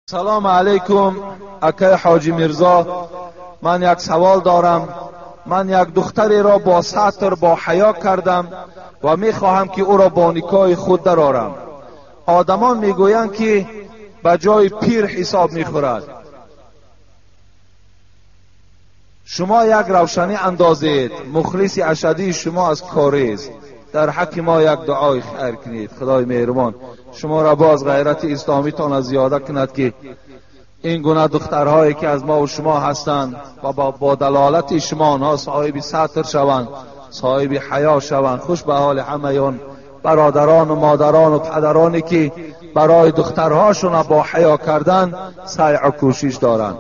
Салом алейкум, акай Ҳоҷи Мирзо. Ман як савол дорам. Ман як духтареро бо сатр, бо ҳаё кардам ва мехоҳам, ки ӯро бо никоҳи худ дарорам. Одамон мегӯянд, ки ба ҷои пир ҳисоб мехӯрад. Шумо як равшанӣ андозед. Мухлиси ашадии шумо аз Кориз. Дар ҳаққи мо як дуои хайр кунед. Худои меҳрубон шуморо боз ғайрати исломитон зиёда кунад, ки ин гуна духтарҳое, ки аз мо ва шумо ҳастанд ва бо далолати шумо онҳо соҳиби сатр шаванд, соҳиби ҳаё шаванд. Хуш ба ҳоли ҳамаи он бародарону модарону падароне, ки барои духтарҳошон бо ҳаё кардан сайъу кӯшиш доранд.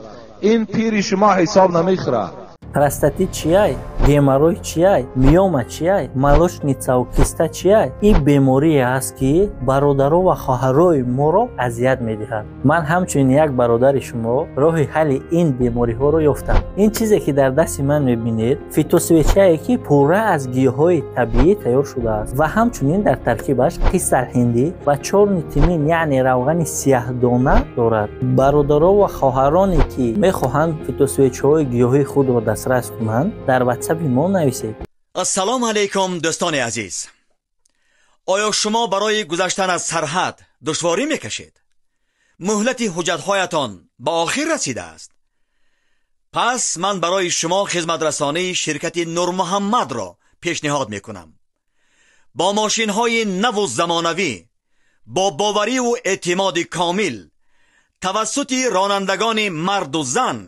Ин пири шумо ҳисоб намехӯрад. Простатит чияй, геморрой чияй, миома чияй, молочница ву киста чияй? Ин беморие аст, ки бародаро ва хоҳарои моро азият медиҳад. Ман ҳамчунин як бародари шумо роҳи ҳалли ин бемориҳоро ёфтам. Ин чизе, ки дар дасти ман мебинед, фитосвеча е, ки пурра аз гиёҳҳои табиӣ тайёр шудааст ва ҳамчунин дар таркибаш қисалҳиндӣ ва чёрный тмин, яъне равғани сияҳдона дорад. Бародаро ва хоҳароне, ки мехоҳанд фитосвеча ҳои гиёҳии худро дастрас кунанд, дар ватсапи мо нависед. Ассалому алайкум, дӯстони азиз! Оё шумо барои гузаштан аз сарҳад душворӣ мекашед? Муҳлати ҳуҷҷатҳоятон ба охир расидааст? Пас ман барои шумо хизматрасонии ширкати Нурмуҳаммадро пешниҳод мекунам. Бо мошинҳои наву замонавӣ, бо бовариву эътимоди комил, тавассути ронандагони марду зан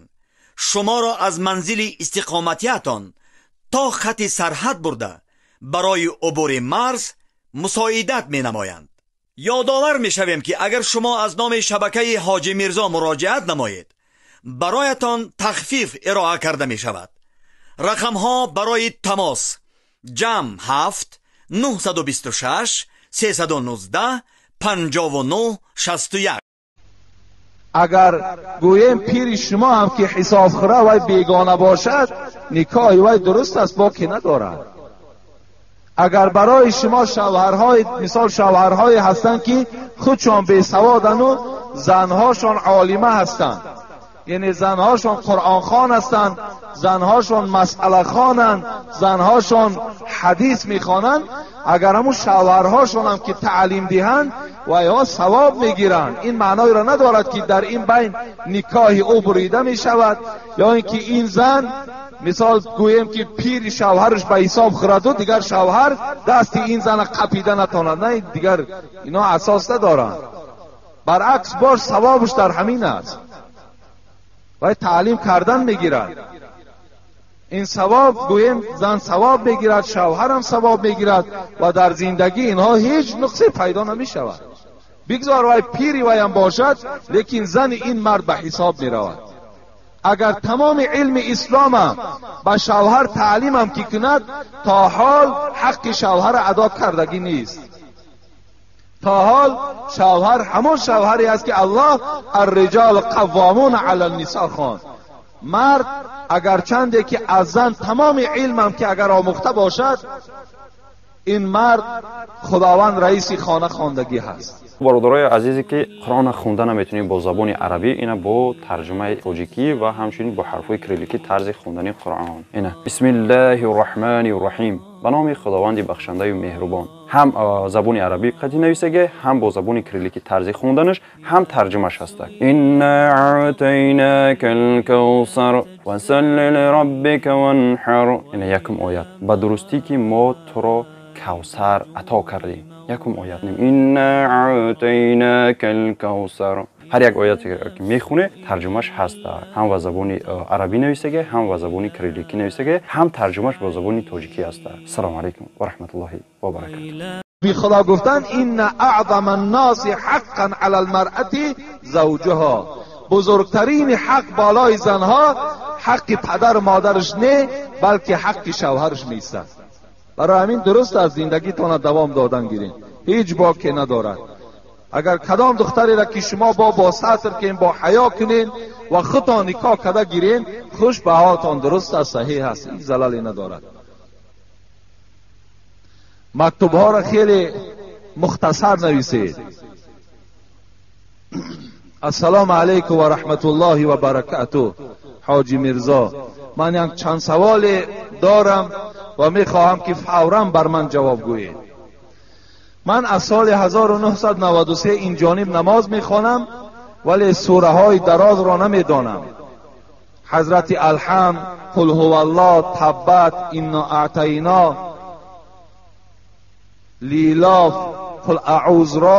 шуморо аз манзили истиқоматиятон то хати сарҳад бурда, барои убури марз мусоидат менамоянд. Ёдовар мешавем, ки агар шумо аз номи шабакаи Ҳоҷи Мирзо муроҷиат намоед, бароятон тахфиф ироа карда мешавад. Рақамҳо барои тамос: +7 926 319 59 61. Агар гӯем, пири шумо ҳам ки ҳисобхӯра, вай бегона бошад, никоҳи вай дуруст аст, боке надорад. Агар барои шумо шавҳарҳои, мисол, шавҳарҳое ҳастанд, ки худшон бесаводану занҳошон олима ҳастанд, яъне занҳошон қуръонхон ҳастанд, занҳошон масъалахонанд, занҳошон ҳадис мехонанд, агар ҳамун шавҳарҳошонам ки таълим диҳанд, вайҳо савоб мегиранд. Ин маъноеро надорад, ки дар ин байн никоҳи ӯ бурида мешавад ё ин ки ин зан, мисол гӯем, ки пири шавҳараш ба ҳисоб хӯраду дигар шавҳар дасти ин зана қапида натонад. На, дигар ино асос надоранд. Баръакс, бош савобаш дар ҳамин аст, вай таълим кардан мегирад. Ин савоб, гӯем, зан савоб мегирад, шавҳарам савоб мегирад ва дар зиндагӣ инҳо ҳеҷ нуқсе пайдо намешавад. Бигзор вай пири ваям бошад, лекин зани ин мард ба ҳисоб меравад. Агар тамоми илми исломам ба шавҳар таълимам ки кунад, то ҳол ҳаққи шавҳара адо кардагӣ нест. То ҳол шавҳар ҳамон шавҳаре аст, ки Аллоҳ «الرجال قوامون علی النساء» хонд. Мард агарчанде ки аз зан тамоми илмам ки агар омӯхта бошад, ин мард Худованд раиси хона хондагӣ ҳаст. Бародарои азизе, ки Қуръонро хонда наметавонед бо забони арабӣ, ина бо тарҷумаи тоҷикӣ ва ҳамчунин бо ҳарфҳои кирилликӣ тарзи хондани Қуръон. Ина: «Бисмиллаҳи рраҳмани рраҳим», ба номи Худованди бахшандаю меҳрубон. Ҳам забони арабӣ қатӣ нависаге, ҳам бо забони кирилликӣ тарзи хонданаш, ҳам тарҷумаш ҳаста. «Инна аътайнака лкавсар фасалли лираббика ванҳар». Ина якум оят: ба дурустӣ, ки мо туро Кавсар ато кардем. Якум оят: «Инна аътайнака лкавсар». Ҳар як ояте ки мехоне, тарҷумаш ҳаст. Ҳам ба забони арабӣ нависаге, ҳам ба забони кирилликӣ нависаге, ҳам тарҷумаш бо забони тоҷикӣ ҳаста. Ассалому алайкум ва раҳматуллоҳи ва баракату. Би Худо гуфтанд: «إن أعظم الناس حقا على المرأة زوجها». Бузургтарини ҳақ болои занҳо ҳаққи падару модараш не, балки ҳаққи шавҳараш меистад. Барои ҳамин дуруст аст, зиндагитона давом додан гиред, ҳеҷ боке надорад. Агар кадом духтареро ки шумо бо сатр кунед, бо ҳаё кунед ва худтон никоҳ карда гиред, хуш ба ҳолтон, дуруст аст, саҳеҳ аст, ҳеҷ залале надорад. Мактубҳоро хеле мухтасар нависед. Ассалому алайкум ва раҳматуллоҳи ва баракатуҳ. Ҳоҷи Мирзо, ман як чанд саволе дорам ва мехоҳам ки фавран бар ман ҷавоб гӯед. Ман аз соли 1993 ин ҷониб намоз мехонам, вале сураҳои дарозро намедонам. Ҳазрати Алҳамд, Қул ҳуваллоҳ, Таббат, Инна аътайно, Лилоф, Қул аъузро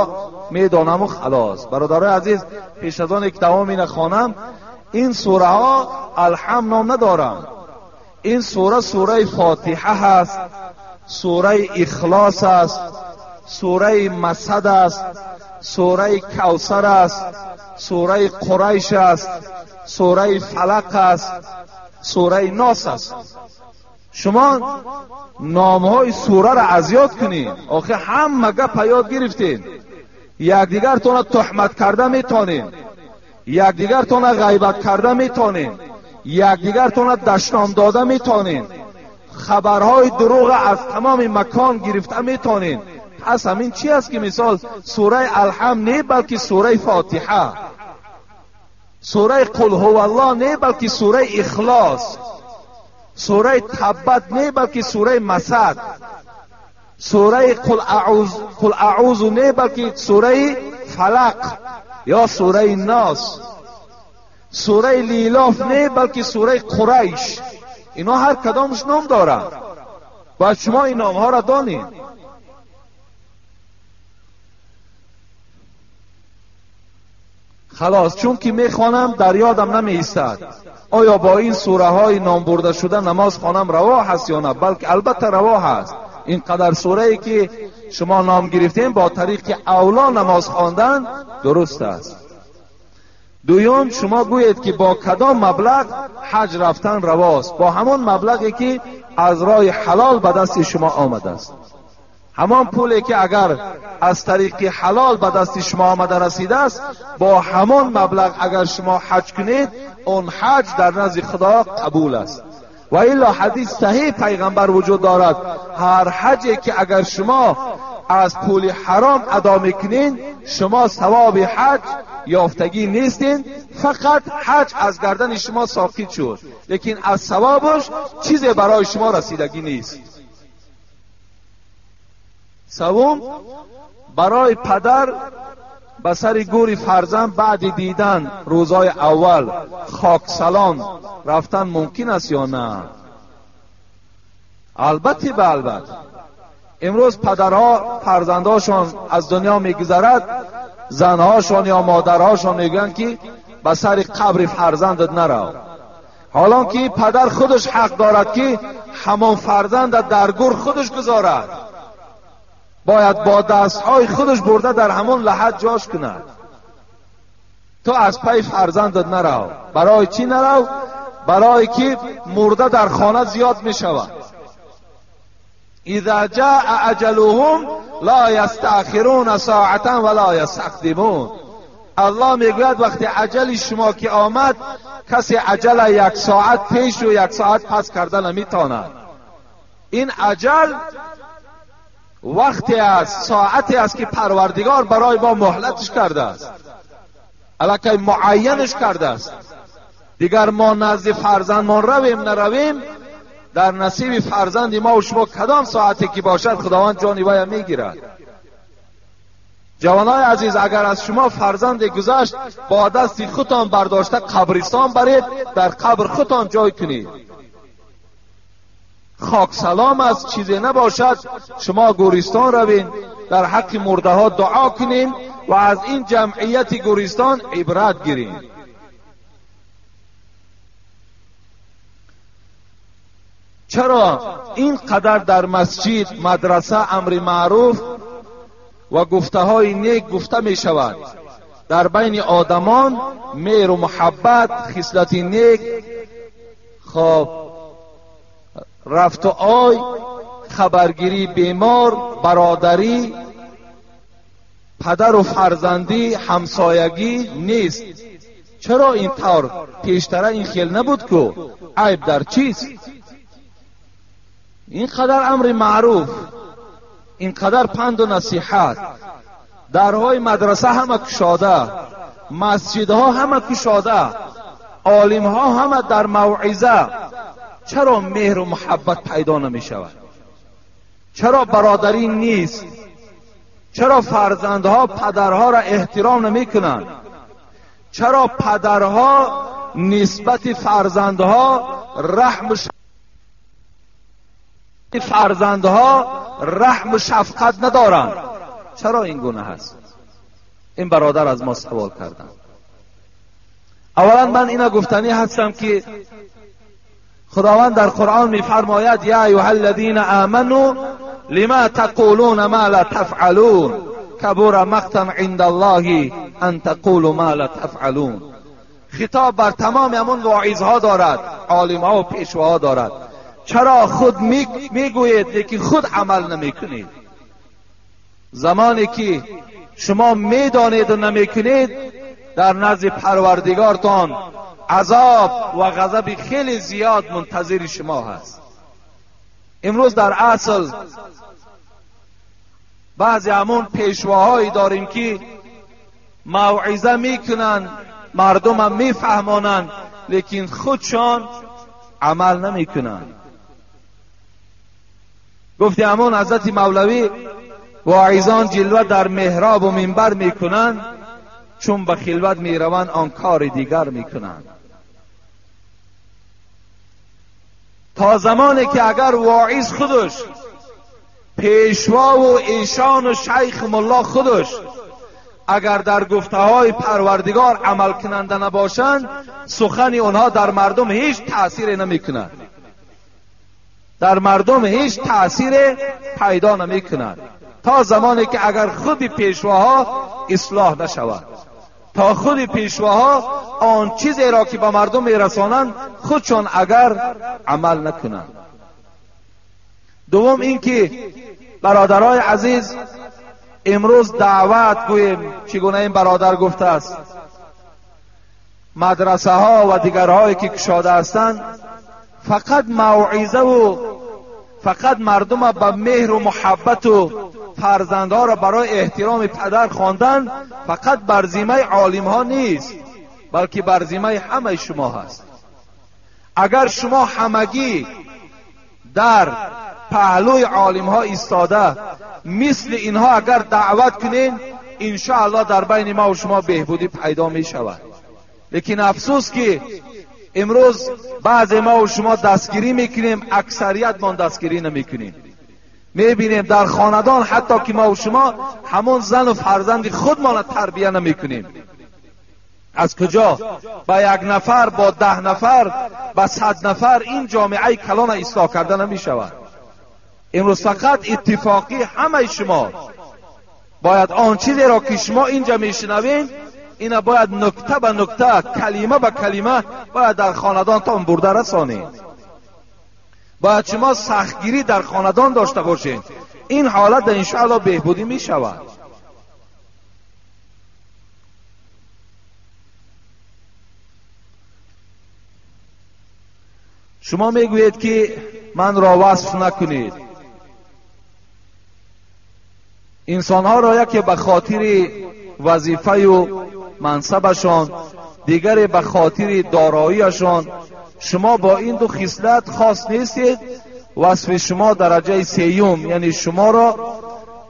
медонаму халос. Бародарои азиз, пеш аз оне ки давом ина хонам, ин сураҳо Алҳамд ном надоранд. Ин сура сураи Фотиҳа ҳаст, сураи Ихлос аст, сураи Масад аст, сураи Кавсар аст, сураи Қурайш аст, сураи Фалақ аст, сураи Нос аст. Шумо номҳои сураро аз ёд кунед. Охир ҳама гапа ёд гирифтед. Якдигартона туҳмат карда метонем, якдигартона ғайбат карда метонем, якдигартона дашном дода метонем, хабарҳои дурӯға аз тамоми макон гирифта метонем. Пас ҳамин чи аст ки мисол сураи Алҳамд не, балки сураи Фотиҳа, сураи Қул ҳуваллоҳ не, балки сураи Ихлос, сураи Таббат не, балки сураи Масад, сураи Қул аъузу не, балки сураи Фалақ ё сураи Нос, сураи Лилоф не, балки сураи Қурайш. Ино ҳар кадомаш ном дорад. Бояд шумо ин номҳоро донед. Халос, чун ки мехонам дар ёдам намеистад. Оё бо ин сураҳои номбурда шуда намоз хонам раво ҳаст ё на? Балки албатта раво ҳаст. Ин қадар сурае ки шумо ном гирифтем бо тариқи авло намоз хондан дуруст аст. Дуюм, шумо гӯед ки бо кадом маблағ ҳаҷ рафтан равост? Бо ҳамон маблағе ки аз роҳи ҳалол ба дасти шумо омадааст. Ҳамон пуле ки агар аз тариқи ҳалол ба дасти шумо омада расидааст, бо ҳамон маблағ агар шумо ҳаҷ кунед, он ҳаҷ дар назди Худо қабул аст. Ва илло ҳадис саҳиҳ пайғамбар вуҷуд дорад: ҳар ҳаҷе ки агар шумо аз пули ҳаром адо мекунед, шумо савоби ҳаҷ ёфтагӣ нестед, фақат ҳаҷ аз гардани шумо соқит шуд, лекин аз савобаш чизе барои шумо расидагӣ нест. Севум, барои падар ба сари гӯри фарзанд баъди дидан рӯзҳои аввал хоксалон рафтан мумкин аст ё на? Албатта, ба албатта. Имрӯз падарҳо фарзандҳошон аз дунё мегузарад, занҳошон ё модарҳошон мегӯянд ки ба сари қабри фарзандат нарав. Ҳолон ки падар худаш ҳақ дорад ки ҳамон фарзанда дар гӯр худаш гузорад, бояд бо дастҳои худаш бурда дар ҳамон лаҳат ҷош кунад. Ту аз пай фарзандат нарав. Барои чӣ нарав? Барое ки мурда дар хона зиёд мешавад. اذا جاء اجلهم لا یستأخرون ساعة ولا یستقدمون. الله میگوید وقتی اجل شما که آمد، کسی اجل یک ساعت پیش و یک ساعت پس کرده نمیتواند. این اجل وقتی است، ساعتی است که پروردگار برای ما مهلتش کرده است، الکی معینش کرده است. دیگر ما نزد فرزندمان رویم نرویم، در نصیب فرزند ما و شما کدام ساعتی که باشد خداوند جان وی میگیرد. جوانای عزیز، اگر از شما فرزند گذشت، با دست خودتان برداشته قبرستان برید، در قبر خودتان جای کنید. خاک سلام است، چیزی نباشد، شما گورستان روین، در حق مرده ها دعا کنین و از این جمعیت گورستان عبرت گیرین. چرا این قدر در مسجد، مدرسه امر معروف و گفته های نیک گفته می شود؟ در بین آدمان مهر و محبت، خصلت نیک، خب رفت و آی، خبرگیری بیمار، برادری، پدر و فرزندی، همسایگی نیست. چرا این طور؟ پیشتره این خیل نبود که عیب در چیست؟ اینقدر امر معروف، اینقدر پند و نصیحت، درهای مدرسه همه کشاده، مسجدها همه کشاده، عالمها همه در موعظه، چرا مهر و محبت پیدا نمی شود؟ چرا برادری نیست؟ چرا فرزندها پدرها را احترام نمی کنند؟ چرا پدرها نسبت فرزندها رحم و شفقت ندارند؟ چرا این گونه هست؟ این برادر از ما سوال کردند. اولا من اینا گفتنی هستم که خداوند در قرآن میفرماید یا ایها الذین آمنوا لما تقولون ما لا تفعلون کبر مقتا عند الله ان تقولوا ما لا تفعلون. خطاب بر تمام همون واعظها دارد، عالمها و پیشواها دارد. چرا خود میگویید لیکن خود عمل نمیکنید؟ زمانی که شما میدانید و نمیکنید در نزد پروردگارتان عذاب و غضب خیلی زیاد منتظر شما هست. امروز در اصل بعضی همون پیشواهایی داریم که موعظه میکنن، مردم هم میفهمانند، لیکن خودشان عمل نمیکنن. گفتی همون حضرت مولوی واعظان جلوه در محراب و منبر میکنند، چون به خلوت میروند آن کار دیگر میکنند. تا زمانی که اگر واعظ خودش، پیشوا و ایشان و شیخ ملا خودش اگر در گفته های پروردگار عمل کننده نباشند، سخن اونها در مردم هیچ تأثیری نمی کند، در مردم هیچ تأثیر پیدا نمی کند. تا زمانی که اگر خود پیشواها اصلاح نشود، تا خود پیشواها آن چیزی را که به مردم میرسانند خودشان اگر عمل نکنند. دوم اینکه برادرای عزیز، امروز دعوت گوییم چگونه این برادر گفته است، مدرسه ها و دیگرهایی که کشاده هستند فقط موعظه و فقط مردم به مهر و محبت و فرزندها را برای احترام پدر خواندن فقط بر ذمه عالم ها نیست، بلکه بر ذمه همه شما هست. اگر شما همگی در پهلوی عالم ها ایستاده مثل اینها اگر دعوت کنین، انشاءالله در بین ما و شما بهبودی پیدا می شود. لیکن افسوس که امروز بعض ما و شما دستگیری میکنیم، اکثریت ما دستگیری نمیکنیم. میبینیم در خاندان حتی که ما و شما همون زن و فرزند خودمان تربیه نمیکنیم. از کجا؟ با یک نفر، با 10 نفر، با 100 نفر این جامعه کلان اصلاح کرده نمیشود. امروز فقط اتفاقی همه شما باید آن چیزی را که شما اینجا میشنوین، اینا باید نکته به نکته، کلمه به کلمه باید در خاندانتان برده رسانید. باید شما سختگیری در خاندان داشته باشید. این حالت انشاءالله بهبودی می شود. شما میگویید که من را وصف نکنید. انسانها را یکی به خاطر وظیفه و منصبشان، دیگری به خاطر داراییشان. شما با این دو خصلت خاص نیستید. وصف شما درجه سیوم، یعنی شما را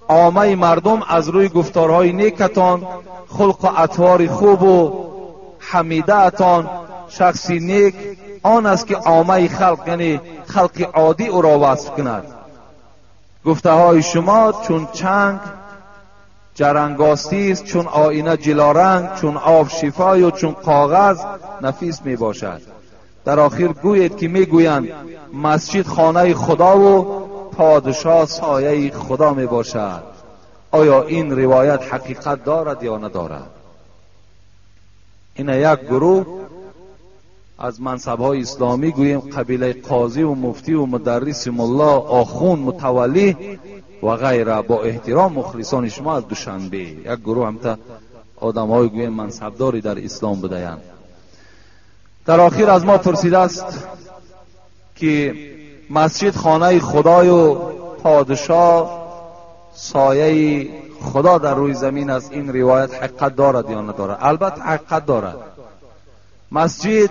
عامه مردم از روی گفتارهای نیکتان، خلق و اطوار خوب و حمیده‌تان، شخصی نیک آن است که عامه خلق، یعنی خلق عادی، او را وصف کند. گفته های شما چون چنگ جرنگاستی است، چون آینه جلارنگ، چون آب شفای و چون کاغذ نفیس می باشد. در آخر گویید که می گویند مسجد خانه خدا و پادشاه سایه خدا می باشد. آیا این روایت حقیقت دارد یا ندارد؟ این یک گروه از منصب‌های اسلامی، گوییم قبیله قاضی و مفتی و مدرس ملا، آخوند، متولی و غیره، با احترام مخلصان شما از دوشنبه، یک گروه هم تا آدم‌های گوییم منصبداری در اسلام بودند. در آخر از ما پرسیده است که مسجد خانه خدای و پادشاه سایه خدا در روی زمین است. این روایت حقیقت دارد یا ندارد؟ البته حقیقت دارد. مسجد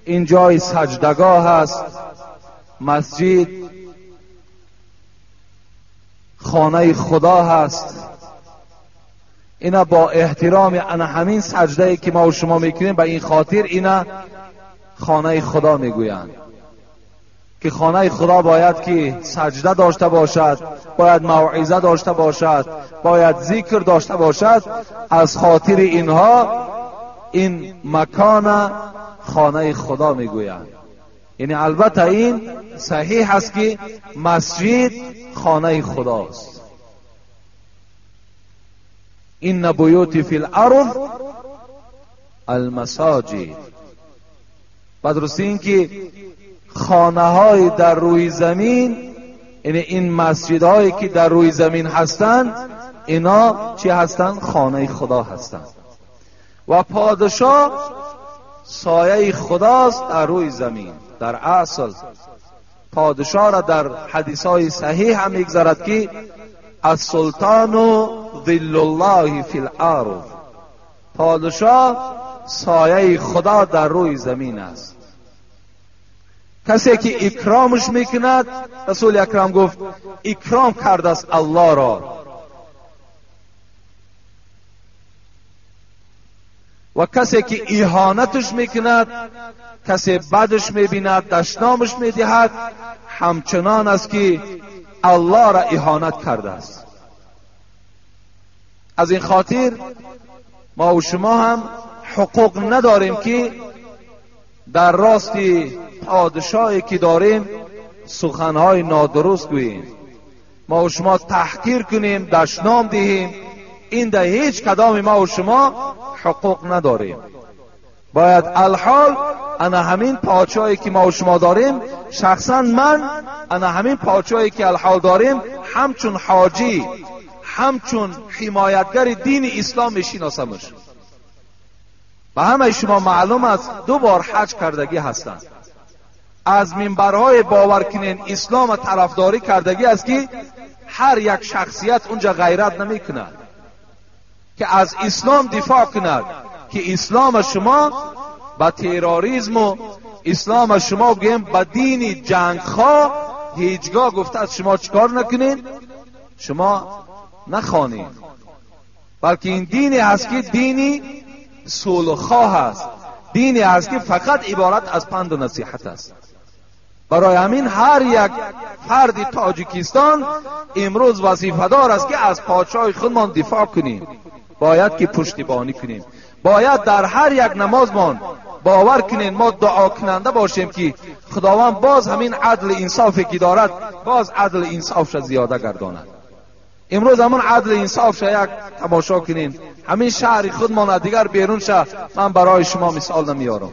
این جای سجدگاه است، مسجد خانه خدا هست. اینا با احترام انا همین سجده که ما و شما میکنیم، به این خاطر اینا خانه خدا میگویند که خانه خدا باید که سجده داشته باشد، باید موعظه داشته باشد، باید ذکر داشته باشد. از خاطر اینها این مکان خانه خدا میگویند. یعنی البته این صحیح است که مسجد خانه خداست. این بیوت فی الارض المساجد. بدرستی این که خانه های در روی زمین، یعنی این مسجد هایی که در روی زمین هستند، اینا چی هستند؟ خانه خدا هستند. و پادشاه سایه خداست در روی زمین. در اصل پادشاه را در حدیث های صحیح هم میگذرد که السلطان ظل الله فی الارض، پادشاه سایه خدا در روی زمین است. کسی که اکرامش میکند، رسول اکرم گفت اکرام کرده است الله را، و کسی که اهانتش میکند، کسی بدش میبیند، دشنامش میدهد، همچنان است که الله را اهانت کرده است. از این خاطر ما و شما هم حقوق نداریم که در راست پادشاهی که داریم سخنهای نادرست گوییم، ما و شما تحقیر کنیم، دشنام دهیم. این در هیچ کدام ما و شما حقوق نداریم. باید الحال انا همین پادشاهی که ما و شما داریم، شخصا من انا همین پادشاهی که الحال داریم همچون حاجی، همچون حمایتگر دین اسلام میشناسمش. به همه شما معلوم است 2 بار حج کردگی هستند. از منبرهای باور کنین اسلام طرفداری کردگی است که هر یک شخصیت اونجا غیرت نمی کند که از اسلام دفاع کند، که اسلام شما با تروریسم و اسلام شما گویم با دین جنگخواه هیچگاه گفته از شما چکار نکنین، شما نخوانید، بلکه این دینی هست که دینی صلح‌خواه است، دینی هست که فقط عبارت از پند و نصیحت است. برای همین هر یک فرد تاجیکستان امروز وظیفه دار است که از پادشاه خودمان دفاع کنیم، باید که پشتیبانی کنیم، باید در هر یک نمازمان باور کنیم، ما دعا کننده باشیم که خداوند باز همین عدل انصافی که دارد باز عدل انصافش زیاده گرداند. امروز همون عدل انصاف یک تماشا کنیم، همین شهر خودمان دیگر بیرون شه، من برای شما مثال نمیارم.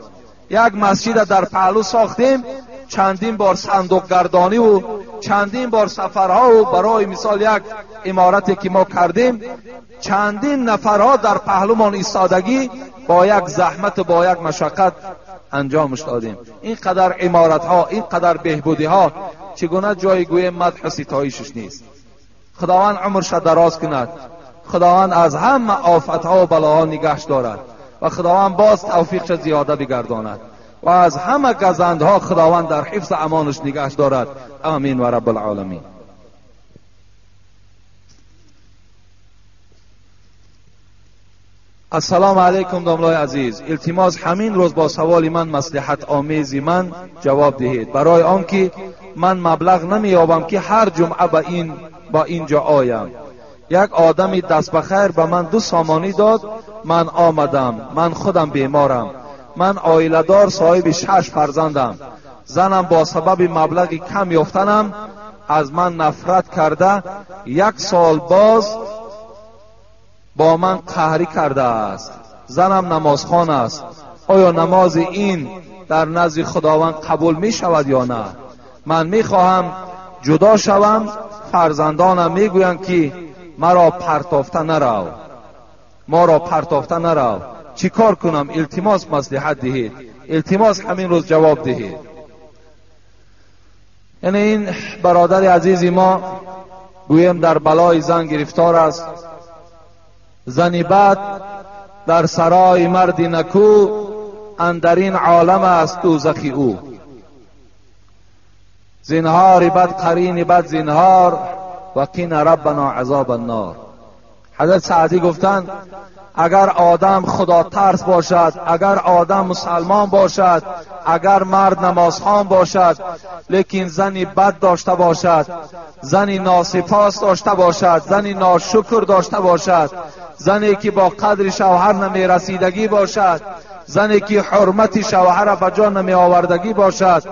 یک مسجد در پهلو ساختیم، چندین بار صندوق گردانی و چندین بار سفرها و برای مثال یک عمارتی که ما کردیم، چندین نفرها در پهلومان ایستادگی با یک زحمت و با یک مشقت انجامش دادیم. اینقدر عمارتها، اینقدر بهبودیها، چگونه جای گوی مدح و ستایشش نیست. خداوند عمرش دراز کند، خداوند از همه آفتها و بلاها نگهش دارد و خداوند باز توفیقش زیاده بگرداند و از همه گزندها خداوند در حفظ امانش نگهش دارد. آمین و رب العالمین. السلام علیکم داملای عزیز، التماس همین روز با سوال من مصلحت آمیزی من جواب دهید، برای آنکه من مبلغ نمییابم که هر جمعه با اینجا آیم. یک آدمی دست بخیر به من 2 سامانی داد، من آمدم. من خودم بیمارم، من عائله دار صاحب 6 فرزندم. زنم با سبب مبلغ کم یافتنم از من نفرت کرده، 1 سال باز با من قهری کرده است. زنم نمازخوان است، آیا نماز این در نزد خداوند قبول می شود یا نه؟ من می خواهم جدا شوم، فرزندانم می گویند که مرا پرتافته نرو، ما را پرتافته نرو. چی کار کنم؟ التماس مصلحت دهید، التماس همین روز جواب دهید. یعنی این برادر عزیزی ما گویم در بلای زن گرفتار است. زنی بد در سرای مرد نکو، اندرین عالم است دوزخی او. زنهار بد قرین بد زنهار، و قنا ربنا عذاب النار. حضرت سعدی گفتند اگر آدم خدا ترس باشد، اگر آدم مسلمان باشد، اگر مرد نمازخوان باشد، لیکن زنی بد داشته باشد، زنی ناسپاس داشته باشد، زنی ناشکر داشته باشد، زنی که با قدر شوهر نمیرسیدگی باشد، زنی که حرمت شوهر به جا نمی آوردگی باشد،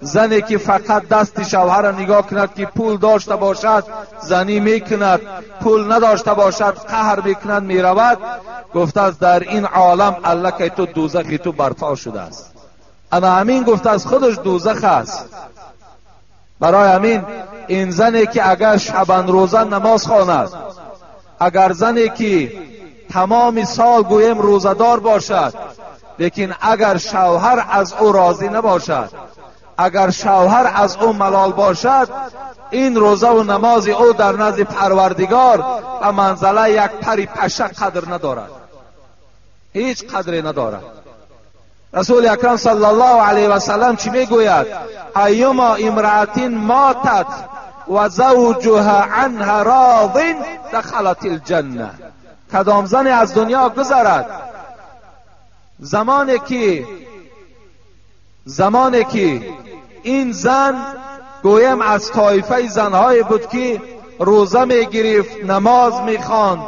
زنی که فقط دست شوهر نگاه کند که پول داشته باشد زنی میکند، پول نداشته باشد قهر میکند میرود، گفته است در این عالم الکی تو دوزخی تو برپا شده است. اما همین گفته است خودش دوزخ است. برای همین این زنی که اگر شبان روزه نماز خواند، اگر زنی که تمام سال گویم روزه‌دار باشد، لیکن اگر شوهر از او راضی نباشد، اگر شوهر از او ملال باشد، این روزه و نماز او در نزد پروردگار به منزله یک پری پشه قدر ندارد، هیچ قدری ندارد. رسول اکرم صلی الله علیه و سلم چی میگوید؟ ایما امرأة ماتت و زوجها عنها راض دخلت الجنه. کدام زنی از دنیا گذرد زمانی که این زن گویم از طایفه زنهای بود که روزه میگرفت، نماز میخواند،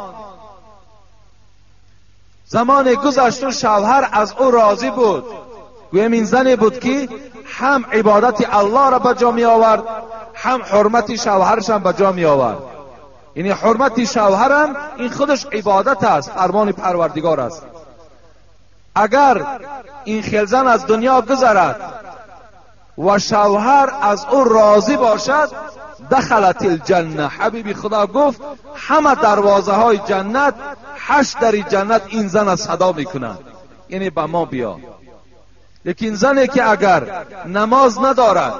زمان گذشت و شوهر از او راضی بود، گویم این زنی بود که هم عبادت الله را به جا می آورد، هم حرمت شوهرش هم به جا می آورد. یعنی حرمت شوهرم این خودش عبادت است، فرمان پروردگار است. اگر این خلزن از دنیا گذرد و شوهر از او راضی باشد، دخلت الجنه. حبیبی خدا گفت همه دروازه های جنت، 8 در جنت این زن از صدا میکنند، یعنی به ما بیا. لیکن زنی که اگر نماز ندارد،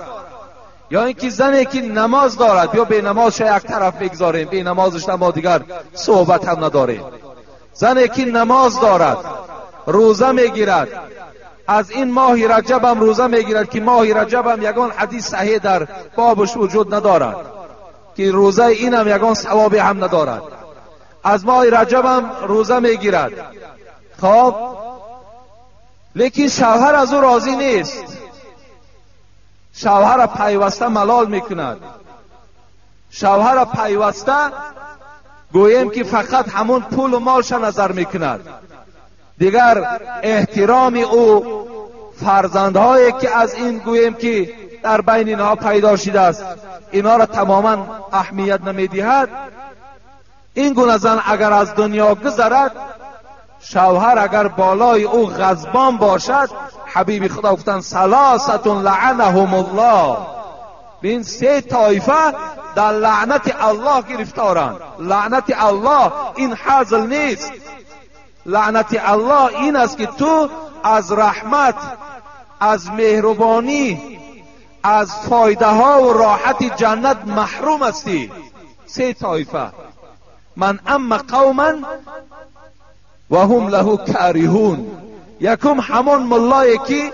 یا اینکه زنی که نماز دارد، بیا به نمازش یک طرف بگذاریم، به نمازش ما دیگر صحبت هم نداریم. زنی که نماز دارد، روزه میگیرد، از این ماه رجب هم روزه میگیرد که ماه رجب هم یگان حدیث صحیح در بابش وجود ندارد که روزه این هم یگان ثوابی هم ندارد، از ماه رجب هم روزه میگیرد. خب لیکن شوهر از او راضی نیست، شوهر پیوسته ملال میکند، شوهر پیوسته گوییم که فقط همون پول و مالش نظر میکند، دیگر احترام او، فرزندهایی که از این گوییم که در بین اینها پیدا شده است، اینها را تماما اهمیت نمیدهد. این گونه زن اگر از دنیا گذرد، شوهر اگر بالای او غضبان باشد، حبیب خدا گفتند ثلاثة لعنهم الله، این 3 طایفه در لعنت الله گرفتارند. لعنت الله این حزل نیست، لعنت الله این است که تو از رحمت، از مهربانی، از فایده ها و راحت جنت محروم هستی. 3 طایفه، من ام قوما و هم له کارهون. یکم همون ملایی که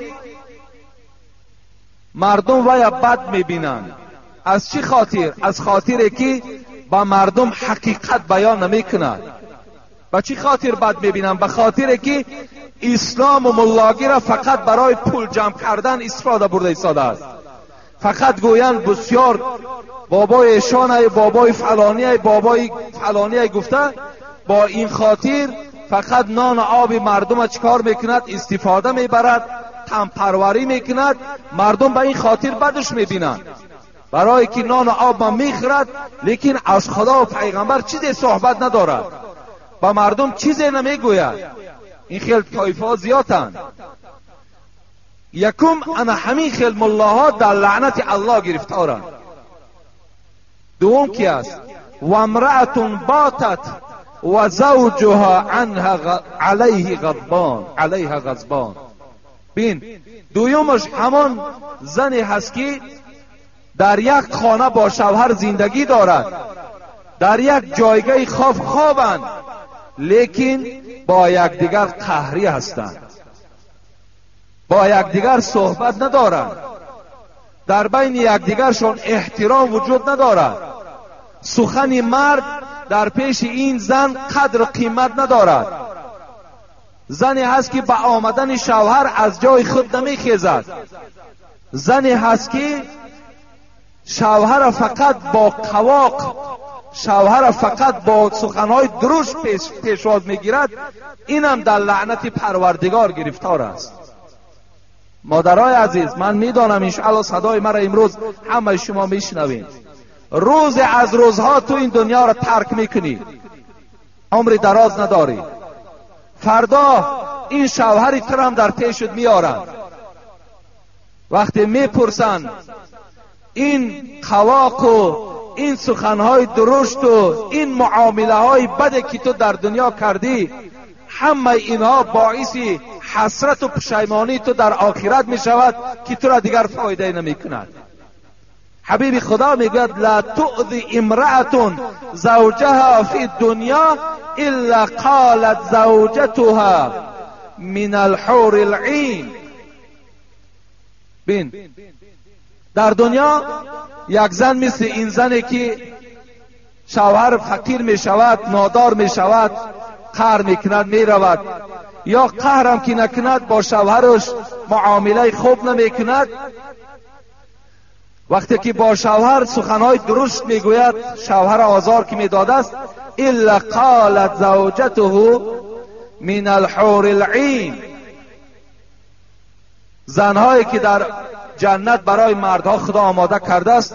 مردم ویا بد میبینند. از چی خاطر؟ از خاطر که با مردم حقیقت بیان نمیکند. با چی خاطر بد میبینند؟ به خاطر که اسلام و ملاگی را فقط برای پول جمع کردن استفاده برده ایستاده است. فقط گویند بسیار بابای ایشان، بابای فلانی، بابای فلانی گفته، با این خاطر فقط نان و آب مردم چیکار میکند؟ استفاده میبرد، تنپروری میکند. مردم به این خاطر بدش میبینند، برای که نان و آب ما میخورد، لیکن از خدا و پیغمبر چیزی صحبت ندارد، با مردم چیزی نمیگوید. این خیل طایفه ها زیادند. یکم انا همین خیل ملاها در لعنت الله گرفتارند. دوم کی است؟ و امرأة باتت و زوجها عنها علیه غضبان، علیها غضبان. بین دویمش همان زنی هست که در یک خانه با شوهر زندگی دارد، дар як ҷойгаҳи хоб хобанд, лекин бо якдигар қаҳрӣ ҳастанд, бо якдигар суҳбат надоранд, дар байни якдигаршон эҳтиром вуҷуд надорад. Сухани мард дар пеши ин зан қадру қимат надорад. Зане ҳаст ки ба омадани шавҳар аз ҷои худ намехезад. Зане ҳаст ки шавҳара фақат бо қавоқ, шавҳара фақат бо суханҳои дурушт пешвоз мегирад. Инам дар лаънати Парвардигор гирифтор аст. Модарои азиз, ман медонам иншоалло садои маро имрӯз ҳамаи шумо мешунавед. Рӯзе аз рӯзҳо ту ин дунёро тарк мекунӣ, умри дароз надорӣ. Фардо ин шавҳари турам дар пешат меоранд. Вақте мепурсанд ин қавоқу ин суханҳои дурушту ин муомилаҳои баде ки ту дар дунё кардӣ, ҳамаи инҳо боиси ҳасрату пушаймонии ту дар охират мешавад ки тура дигар фоидае намекунад. Ҳабиби Худо мегӯяд: ла туъзи имраатун завҷаҳа фи дунё илла қолат завҷатуҳа мин алҳури алъин. Бин, дар дунё як зан мисли ин зане ки шавҳар фақир мешавад, нодор мешавад, қаҳр мекунад, меравад, ё қаҳрам ки накунад бо шавҳараш муомилаи хуб намекунад. Вақте ки бо шавҳар суханҳои дурушт мегӯяд, шавҳара озор ки медодааст, илла қолат завҷатуҳу мин алҳури алъин. Занҳое ки дар ҷаннат барои мардҳо Худо омода кардааст,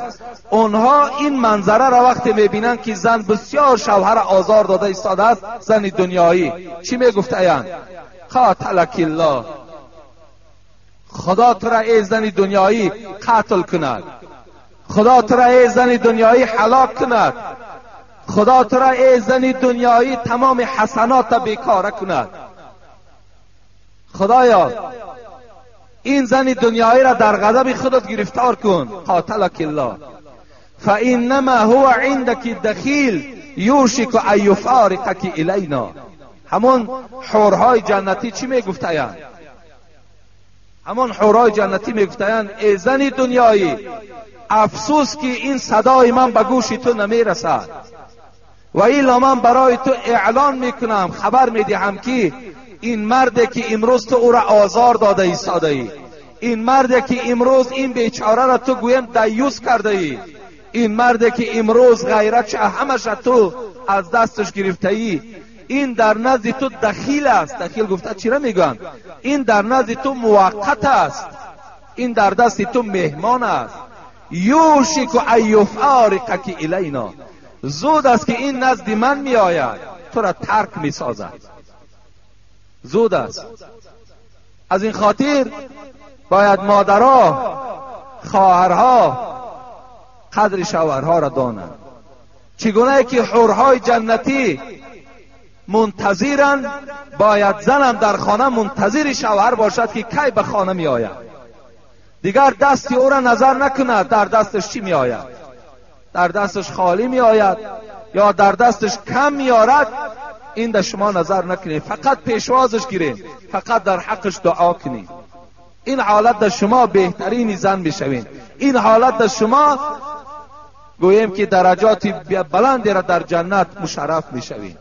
онҳо ин манзараро вақте мебинанд ки зан бисёр шавҳара озор дода истодааст, зани дунёӣ чӣ мегуфтаянд? Қоталакиллоҳ, Худо тура эй зани дунёӣ қатл кунад, Худо тура эй зани дунёӣ ҳалок кунад, Худо тура эй зани дунёӣ тамоми ҳасанота бекора кунад. Худоё, ин зани дунёиро дар ғазаби худат гирифтор кун. Қоталакиллоҳ фаиннама ҳува индаки дахил юшику ан юфориқаки илайно. Ҳамон ҳурҳои ҷаннатӣ чӣ мегуфтаянд? Ҳамон ҳурҳои ҷаннатӣ мегуфтаянд: эй зани дунёӣ, афсӯс ки ин садои ман ба гӯши ту намерасад, ва илло ман барои ту эълон мекунам, хабар медиҳам ки ин марде ки имрӯз ту ӯро озор дода истодаӣ, ин марде ки имрӯз ин бечораро ту гӯем даюс кардаӣ, ин марде ки имрӯз ғайратша ҳамаша ту аз дасташ гирифтаӣ, ин дар назди ту дахил аст. Дахил гуфта чира мегӯянд? Ин дар назди ту муваққат аст, ин дар дасти ту меҳмон аст. Юшику ан юфориқаки илайно, зуд аст ки ин назди ман меояд, тура тарк месозад. Зуд аст. Аз ин хотир бояд модаро, хоҳарҳо қадри шавҳарҳоро донанд. Чигунае ки ҳурҳои ҷаннатӣ мунтазиранд, бояд занам дар хона мунтазири шавҳар бошад ки кай ба хона меояд. Дигар дасти ӯро назар накунад, дар дасташ чӣ меояд, дар дасташ холӣ меояд ё дар дасташ кам меорад, ин дар шумо назар накунед, фақат пешвозаш гиред, фақат дар ҳаққаш дуо кунед. Ин ҳолат дар шумо беҳтарини зан мешавед. Ин ҳолат дар шумо гӯем ки дараҷоти баландеро дар ҷаннат мушарраф мешавед.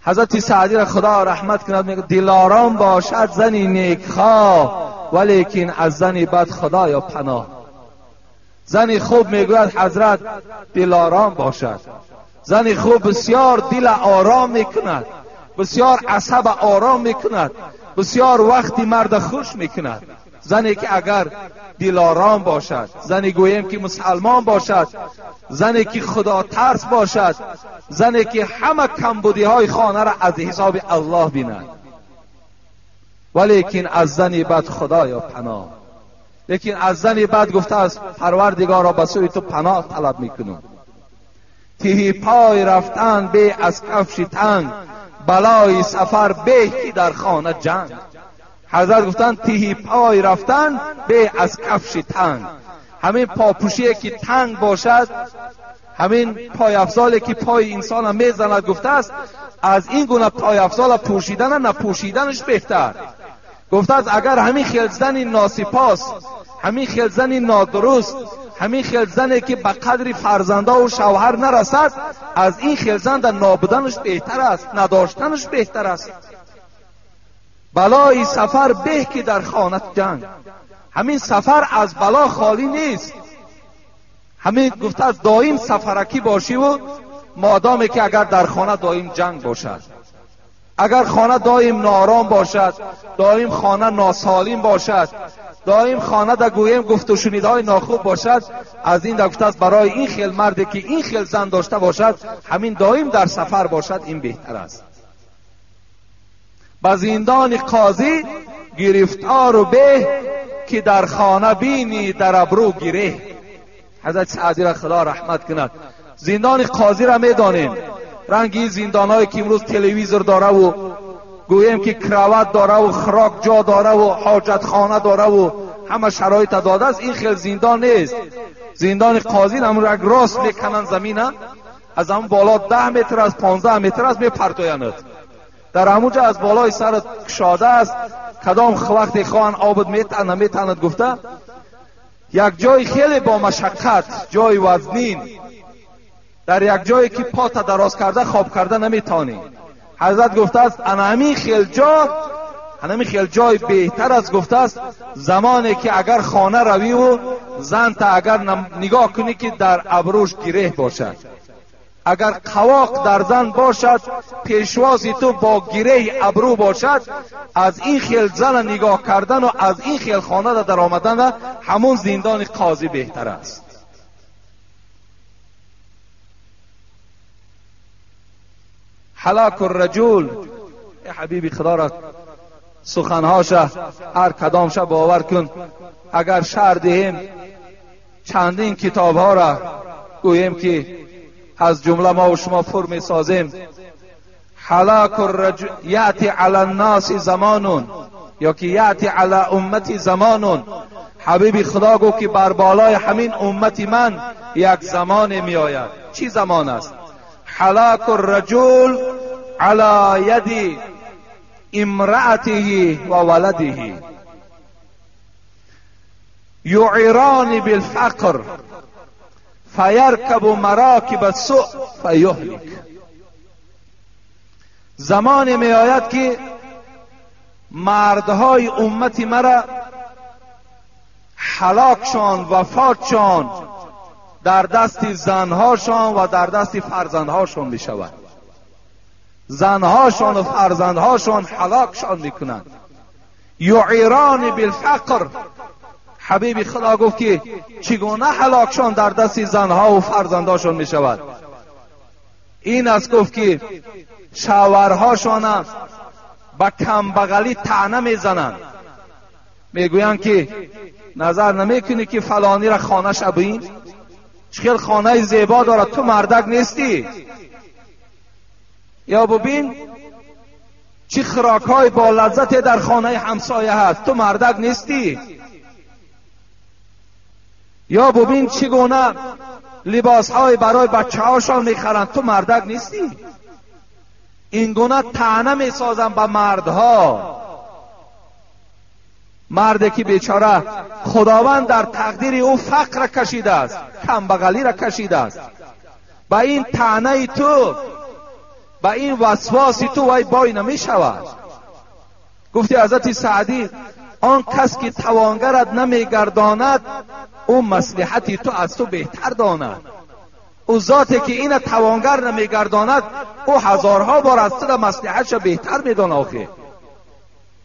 Ҳазрати Саъдиро Худо раҳмат кунад, мегӯяд: дилором бошад зани некхоҳ, валекин аз зани бад Худоё паноҳ. Зани хуб, мегӯяд ҳазрат, дилором бошад. Зани хуб бисёр дила ором мекунад, бисёр асаба ором мекунад, бисёр вақти марда хуш мекунад. Зане ки агар дилором бошад, зане гӯем ки мусалмон бошад, зане ки худотарс бошад, зане ки ҳама камбудиҳои хонаро аз ҳисоби Аллоҳ бинад. Валекин аз зани бад Худоё паноҳ. Лекин аз зани бад гуфтааст: Парвардигоро, ба сӯи ту паноҳ талаб мекунам. Тиҳи пой рафтан бе аз кафши танг, балои сафар беҳ ки дар хона ҷанг. Ҳазрат гуфтанд: тиҳи пой рафтан бе аз кафши танг. ҳамин попӯшие ки танг бошад, ҳамин пойафзоле ки пои инсона мезанад, гуфтааст аз ин гуна пойафзола пӯшидана напӯшиданаш беҳтар. Гуфтааст агар ҳамин хел зани носипос, ҳамин хел зани нодуруст, ҳамин хел зане ки ба қадри фарзандову шавҳар нарасад, аз ин хел зан дар нобуданаш беҳтар аст, надоштанаш беҳтар аст. Балои сафар беҳ ки дар хона ҷанг. Ҳамин сафар аз бало холӣ нест. Ҳамин гуфтааст доим сафаракӣ бошиву модоме ки агар дар хона доим ҷанг бошад, агар хона доим ноором бошад, доим хона носолим бошад, доим хона да гӯем гуфту шунидҳои нохуб бошад, аз ин да гуфтааст барои ин хел марде ки ин хел зан дошта бошад, ҳамин доим дар сафар бошад, ин беҳтар аст. Ба зиндони қозӣ гирифтору беҳ ки дар хона бинӣ дар абрӯ гиреҳ. Ҳазрати Саъдиро Худо раҳмат кунад. Зиндони қозиро медонем, ранги ин зиндонҳое ки имрӯз телевизор дораву гӯем ки крават дораву хӯрок ҷо дораву ҳоҷатхона дораву ҳама шароита додааст, ин хел зиндон нест. Зиндони қозӣ ҳамун як рост мекананд замина, аз ҳамун боло 10 метр аз 15 метр аз мепартоянд. Дар ҳамун ҷо аз болои сарат кушода аст, кадом вақте хоҳанд обд метанад наметанад гуфта, як ҷои хеле бо машаққат, ҷои вазнин, дар як ҷое ки пота дароз карда хоб карда наметавонӣ. Ҳазрат гуфтааст ана ҳамин хел ҷо, ана ҳамин хел ҷой беҳтар аст. Гуфтааст замоне ки агар хона равиву занта агар нигоҳ кунӣ ки дар абрӯш гиреҳ бошад, агар қавоқ дар зан бошад, пешвози ту бо гиреҳи абрӯ бошад, аз ин хел зана нигоҳ кардану аз ин хел хонада дар омадана ҳамун зиндони қозӣ беҳтар аст. ҳалак الرجل، ای حبیبی خدا را سخنهاشه هر کدامشه باور کن. اگر شهر دهیم چندین کتابها را گوییم که از جمله ما و شما پر میسازیم. حلاک الرجل یأتی علی الناس زمان یا که یأتی علی امتی زمان. حبیبی خدا گفت که بر بالای همین امتی من یک زمان می آید. چی زمان است؟ حلاک الرجل علی ید امرأته و ولده یعران بالفقر فیرکب مراکب السوء فیهلک. زمان می آید که مردهای امت مرا هلاکشان، وفاتشان در دست زنهاشان و در دست فرزندهاشان می شود. زنهاشان و فرزندهاشان هلاکشان می کنند. یعیران بالفقر، حبیب خدا گفت که چگونه هلاکشان در دست زنها و فرزندهاشان می شود؟ این است گفت که شوهرهاشان به کمبغلی طعنه میزنند، میگویند که نظر نمیکنی که فلانی را خانه ببین، چه خانه زیبا دارد، تو مردک نیستی، یا ببین چه خوراک‌های با لذت در خانه همسایه هست، تو مردک نیستی، یا ببین چگونه لباسهای برای بچه هاشان میخرند، تو مردک نیستی. این گونه طعنه میسازند به مردها. مردی که بیچاره خداوند در تقدیر او فقر را کشیده است، کمبغلی را کشیده است، به این طعنه تو، به این وسواس تو وای بای نمی شود. گفتی حضرت سعدی آن کس که توانگرت نمیگرداند او مصلحتی تو از تو بهتر داند. او ذاتی که این توانگر نمیگرداند او هزارها بار از تو در مصلحتش بهتر میداند. آخه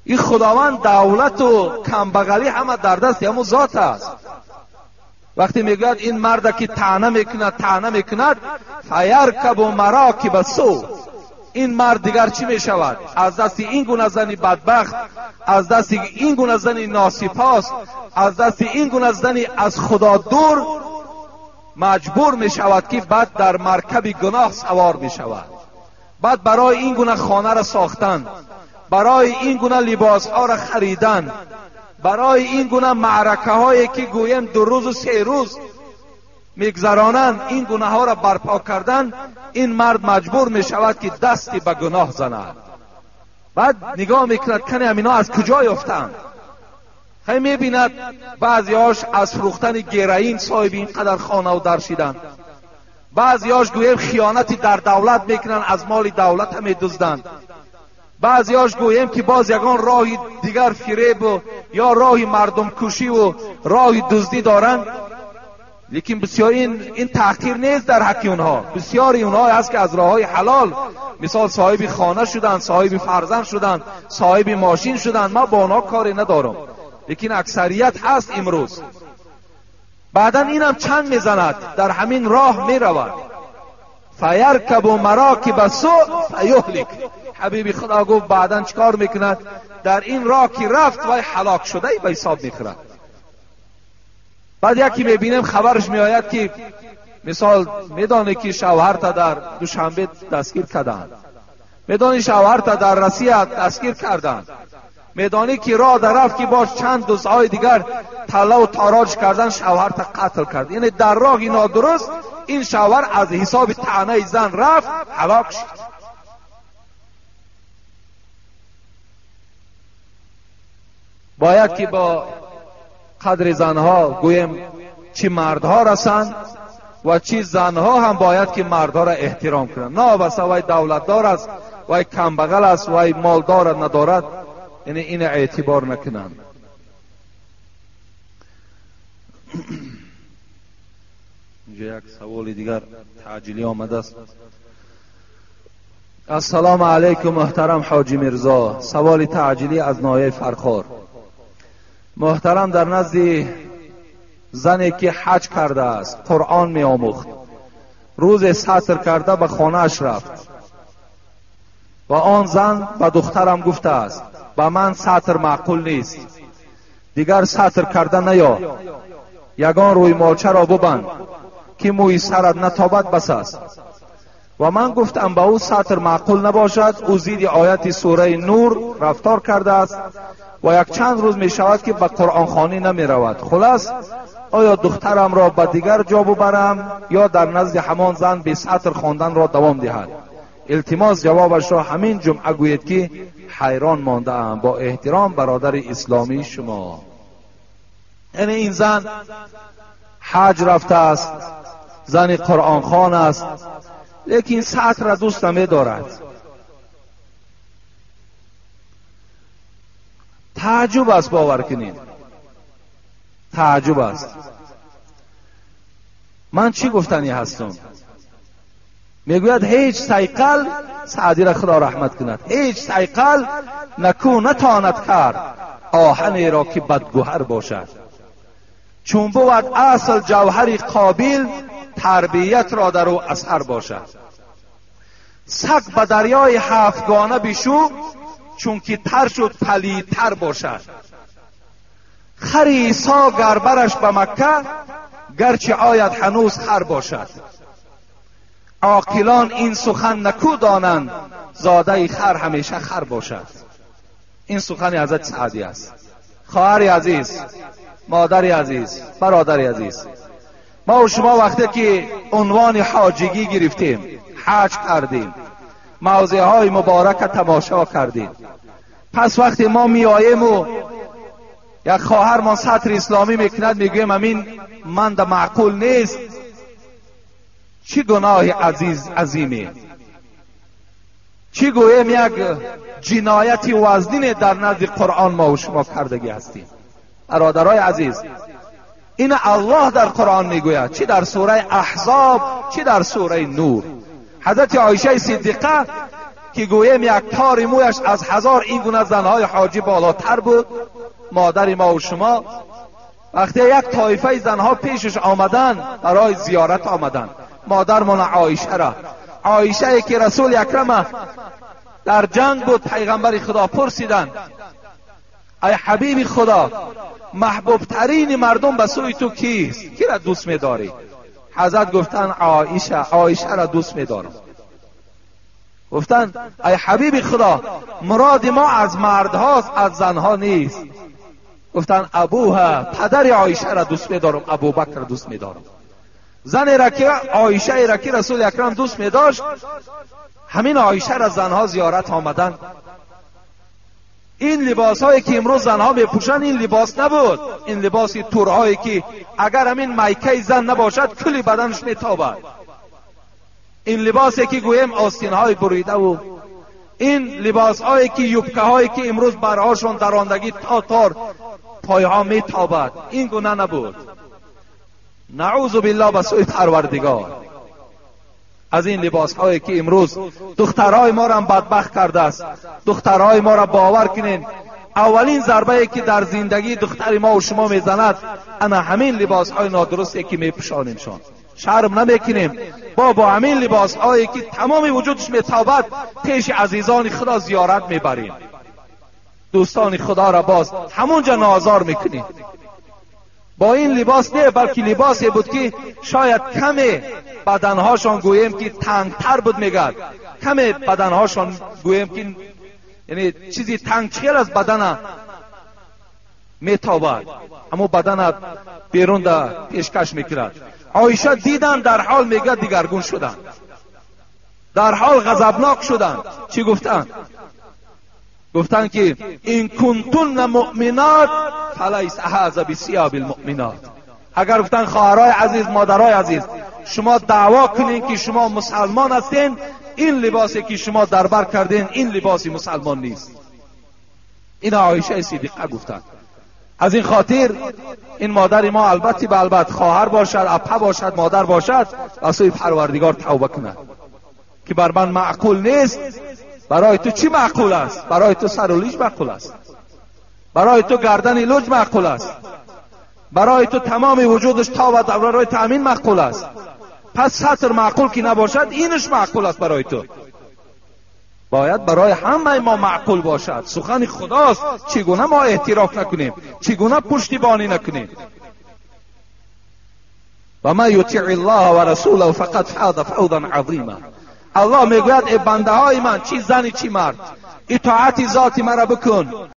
این خداوند دولت و کمبغلی همه در دست همون ذات است. وقتی میگوید این مرد که طعنه میکند طعنه میکند، فیرکب مراکب السوء، این مرد دیگر چی میشود؟ از دست این گونه زنی بدبخت، از دست این گونه زنی ناسپاس، از دست این گونه زنی از خدا دور مجبور میشود که بعد در مرکب گناه سوار میشود. بعد برای این گونه خانه را ساختن، برای این گونه لباس ها را خریدن، برای این گونه معرکه هایی که گویم 2 روز و 3 روز میگذرانند، این گونه ها را برپا کردن، این مرد مجبور میشود که دستی به گناه زند. بعد نگاه میکند کنه همینا از کجا یافتند. خیلی میبیند بعضیاش از فروختن گرائین صاحب اینقدر خانه و در شدند، بعضیاش گویم خیانتی در دولت میکنند، از مال دولت هم میدزدند، بعضیاش گویم که باز یگان راه دیگر فریب و یا راه مردم کشی و راه دزدی دارند. لیکن بسیار این تحقیر نیست در حق اونها. بسیاری اونها هست که از راههای حلال، مثال صاحب خانه شدن، صاحب فرزند شدن، صاحب ماشین شدن، ما با اونها کاری ندارم، لیکن اکثریت هست امروز. بعدا اینم چند میزند، در همین راه میرود. فیرکب مراکب سوء فیهلک. حبیبی خدا گفت بعدا چکار میکند؟ در این راه که رفت وای هلاک شده ای به حساب میخورد. بعد یکی میبینیم خبرش میآید که مثال میدانه که شوهر تا در دوشنبه دستگیر کردند، میدانی شوهر تا در روسیه دستگیر کردند، میدانی که راه در رفت که باش چند دزدهای دیگر طلا و تاراج کردن، شوهر تا قتل کرد. یعنی در راه نادرست این شوهر از حساب طعنه زن رفت، هلاک شد. باید که با قدر زنها گویم چی مردها رسند و چی زنها هم باید که مردها را احترام کنند. نه بس وای دولتدار است، وای کمبغل است، وای مالدار ندارد، یعنی این اعتبار نکنند. اینجا یک سوال دیگر تعجیلی آمده است. السلام علیکم محترم حاجی میرزا، سوال تعجیلی از ناحیه فرخار. محترم، در نزد زنی که حج کرده است قرآن می آموخت، روز ستر کرده به خانه‌اش رفت و آن زن به دخترم گفته است به من ستر معقول نیست، دیگر ستر کرده نیا، یگان روی مالچه را ببند که موی سرت نتابد بس است. و من گفتم به او ستر معقول نباشد، او زیر آیت سوره نور رفتار کرده است و یک چند روز می شود که به قرآن خوانی نمی رود. خلاص آیا دخترم را به دیگر جا ببرم یا در نزد همان زن به ستر خواندن را دوام دهد؟ التماس جوابش را همین جمعه گوید که حیران مانده ام. با احترام برادر اسلامی شما. یعنی این زن حج رفته است، زن قرآن خوان است، لیکن ستر را دوست نمی دارد. تعجب است، باور کنید تعجب است. من چی گفتنی هستم؟ میگوید هیچ صیقل، سعدی را خدا رحمت کند، هیچ صیقل نکو نتاند کرد آهنی را که بدگوهر باشد. چون بود اصل جوهری قابل، تربیت را در او اثر باشد. سگ به دریای هفتگانه بشو، چون که تر شد پلیدتر باشد. خر عیسی گربرش به مکه، گرچه آید هنوز خر باشد. عاقلان این سخن نکو دانند، زاده خر همیشه خر باشد. این سخن حضرت سعدی است. خواهر عزیز، مادر عزیز، برادر عزیز، ما و شما وقتی که عنوان حاجگی گرفتیم، حج کردیم، موضع های مبارک تماشا کردیم، پس وقتی ما میاییم و یک خواهرمان ستر اسلامی میکند، میگویم امین من در معقول نیست. چی گناه عزیز عظیمی، چی گویم یک جنایت وزنین در نزد قرآن ما و شما کردگی هستیم. برادرای عزیز، این الله در قرآن میگوید، چی در سوره احزاب، چی در سوره نور. حضرت عایشه صدیقه که گویم یک تار مویش از 1000 این گونه زنهای حاجی بالاتر بود، مادر ما و شما، وقتی یک طایفه زنها پیشش آمدن برای زیارت آمدن، مادرمان عایشه را، عایشه که رسول اکرم در جنگ بود، پیغمبر خدا پرسیدند ای حبیب خدا، محبوب ترین مردم به سوی تو کیست؟ کی را دوست می‌داری؟ حضرت گفتن عایشه، عایشه را دوست می‌دارم. گفتن ای حبیب خدا، مراد ما از مردهاست، از زنها نیست. گفتن ابوها، پدر عایشه را دوست میدارم، ابوبکر را دوست میدارم. زنی را که عایشه را که رسول اکرم دوست میداشت، همین عایشه را زنها زیارت آمدن. این لباس هایی که امروز زنها میپوشند این لباس نبود. این لباس تورهایی که اگر همین میکه زن نباشد کلی بدنش میتابد. این لباسی که گویم آستین های بریده و این لباس هایی که یوبکه هایی که امروز برهاشون دراندگی تا تار پایها میتابد، این گونه نبود. نعوذ بالله به سوی پروردگار از این لباس هایی که امروز دخترهای ما را بدبخت کرده است. دخترهای ما را باور کنین، اولین ضربه ای که در زندگی دختر ما و شما میزند انا همین لباس های نادرستی که میپوشانیمشان. شرم نمیکنیم با همین لباس هایی که تمام وجودش میتابد پیش عزیزان خدا زیارت میبریم. دوستان خدا را باز همونجا نازار میکنیم. با این لباس نه، بلکه لباسی بود که شاید کمی بدنهاشان گوییم که تنگتر بود، میگد کمی بدنهاشان گوییم که یعنی چیزی تنگ چیل از بدن میتابد، اما بدن بیرون دا پیشکش میکرد. عایشه دیدن در حال میگه دیگرگون شدن، در حال غضبناک شدن. چی گفتن؟ گفتن که این کنتن مؤمنات فلیس هذا بثیاب المؤمنات. اگر گفتن خواهرای عزیز، مادرای عزیز، شما دعوا کنین که شما مسلمان هستین، این لباسی که شما دربر کردین این لباسی مسلمان نیست. این عایشه صدیقه گفتن. از این خاطر این مادر ما البته به البته خواهر باشد، اپه باشد، مادر باشد، از سوی پروردگار توبه کند که بر من معقول نیست. برای تو چی معقول است؟ برای تو سر و لیج معقول است، برای تو گردن لوج معقول است، برای تو تمام وجودش تا و برای تأمین معقول است. پس سطر معقول که نباشد اینش معقول است برای تو. باید برای همه ما معقول باشد. سخن خداست، چگونه ما اعتراف نکنیم؟ چگونه پشتیبانی نکنیم؟ و ما یطیع الله و رسوله فقد فاز فوزا عظیما. الله میگوید ای بنده های من، چی زنی چی مرد، اطاعت ذات مرا بکن.